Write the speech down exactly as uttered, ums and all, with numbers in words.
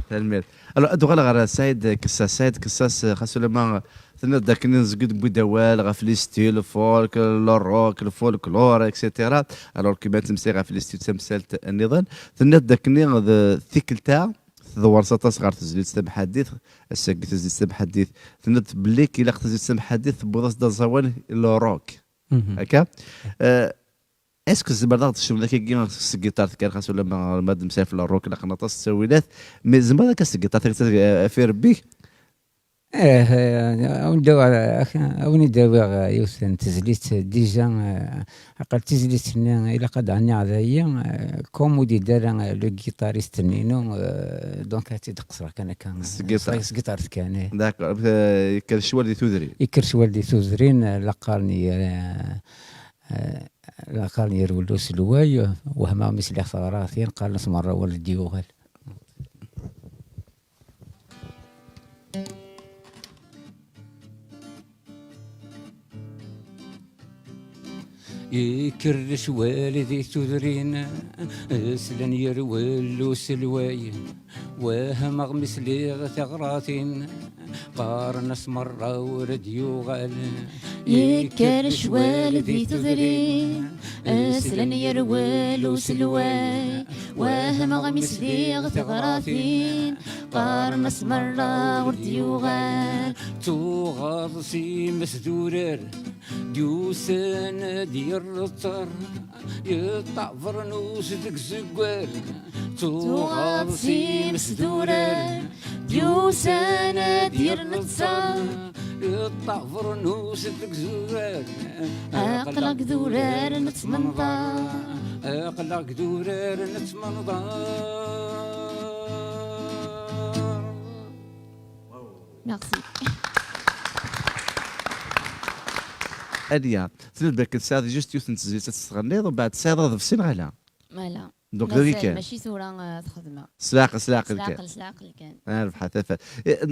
Tanemmirt. Alors, ad uɣaleɣ ɣer Saɛid Kessas. Saɛid Kessas, xas ulamma tenniḍ-d akken nezged newwi-d awal ɣef les styles, le folk, le rock, le folklore, et cetera. Alors, kima temsay ɣef les styles d tamsalt nniḍen, tenniḍ-d akken d tikkelt-a tdewwreḍ aṭas ɣer tezlit tamḥaddit. Ass-agi tezlit tamḥaddit, tenniḍ-d belli ilaq tezlit tamḥaddit tewwiḍ-as-d aẓawan, le rock. Akka? Euh, est-ce que tzemreḍ ad ɣ-d-tecnuḍ akkagi s tgiṭart kan, xas ulamma ma d-nemsal ɣef le rock, ilaq-aɣ aṭas ttawilat, mais tzemreḍ akka s tgiṭart, akka, ɣef irebbi-k? Eh, eh, a wen-d-awiɣ, a wen-d-awiɣ yiwet n tezlit, déjà, eh, aql tizlit-nni ilaq ad ɛniɣ dayi, eh, comme ur d-yeddi ara, eh, le guitariste-nni-inu, eh, donc ad tt-id-qesreɣ kan akka, eh, s tgiṭart. S tgiṭart kan, eh. D'accord. Eh, yekker ccwal di tudrin. Yekker ccwal di tudrin, eh, la qqaren, eh, eh, la qqaren yerwel uselway, eh, wehmeɣ mi sliɣ teɣratin, qqaren-as merra ur d-yuɣal. Yekker lecwal di tudrin, slan yerwel uselway. Wehmeɣ mi sliɣ tiɣratin, qqaren-as merra ur d-yuɣal. Yekker lecwal di tudrin, slan yerwel uselway. Wehmeɣ mi sliɣ tiɣratin, qqaren-as merra ur d-yuɣal. Tuɣaḍ s imesdurar d-yusan ad yerreṭṭer, yeṭṭaɛber nus deg zeggar. Tuɣaḍ s imesdurar d-yusan ad yerreṭṭer, yeṭṭaɛber nus deg zeggar. Aql-aɣ deg durar n tmenḍar. Aql-aɣ deg durar n tmenḍar. Merci. Aliya, tenniḍ belli tesɛiḍ juste yiwet n tezlit ad tt-tɣenniḍ, u mbeɛd tesɛiḍ aḍebsi neɣ ala? Ala. Donc, d mazal, wagi kan. Mačči tura, eh, ad xedmeɣ. S leɛqel, s leɛqel kan. S leɛqel, s leɛqel kan. Ah, rrbeḥ a tafat. Eh,